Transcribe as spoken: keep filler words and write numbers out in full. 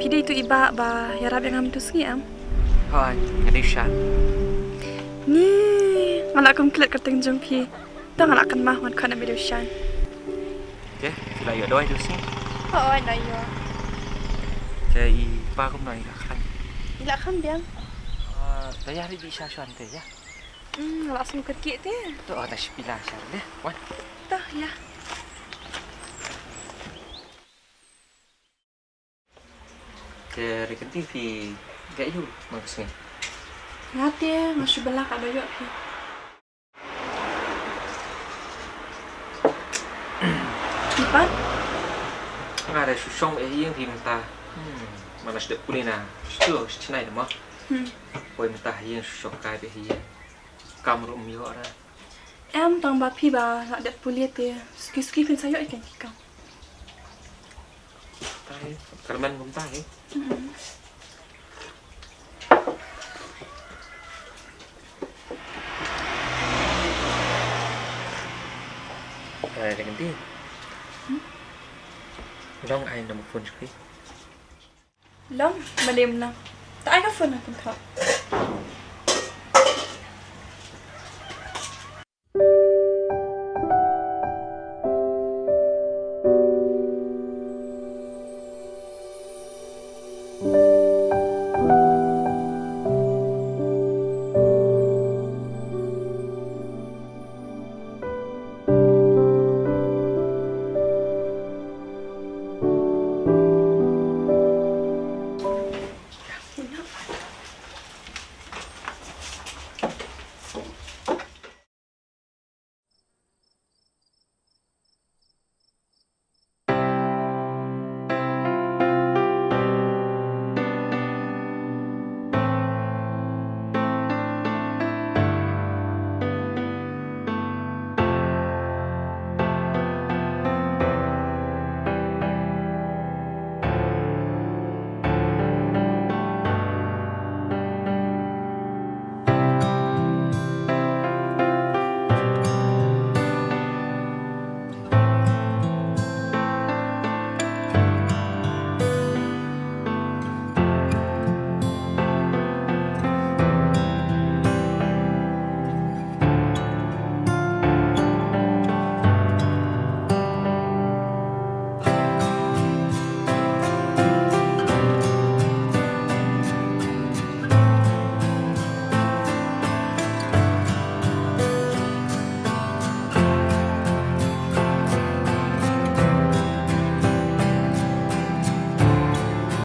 Ki dei tu i ba ba ïarap ïa nga mynta sngi em? Hooid, nga dei Shan. Ni, nga la kum klet kyrteng jong phi. To nga la kynmaw ngan khot na video Shan. Te, phi la ïoh dawai tu sngi? Hooid, la ïoh. Te i pa kumno, i la khlaiñ? I la kham biang. Ah, to ïa ri di sha Shan te ïa. Hmm, nga la sngew kyrkieh te. To, ah, ta shi pila sha ri de. Wan. To, ïa. Te re kynti phi gait ïu man ka sngi? Nga te nga shu bela ka da ïoh phi. Phi pat? Nga re shu shong eh ïing phi mynta. Hmm, mana shu dep pule na. Shu shu chnai de ma. Hmm. Poi mynta ïing shu shong kai be ïing. Kam ruh ym ïoh ra. Em tang ba phi ba la dep pule te suki suki phin sa ïoh ïa ki kam. Tai, kyrmen kumta hi. Mhm. Eh, Kynti. Hmm? Long ai number phone jong phi. Long, balei ym long? Ta ai ka phone ha pynthok.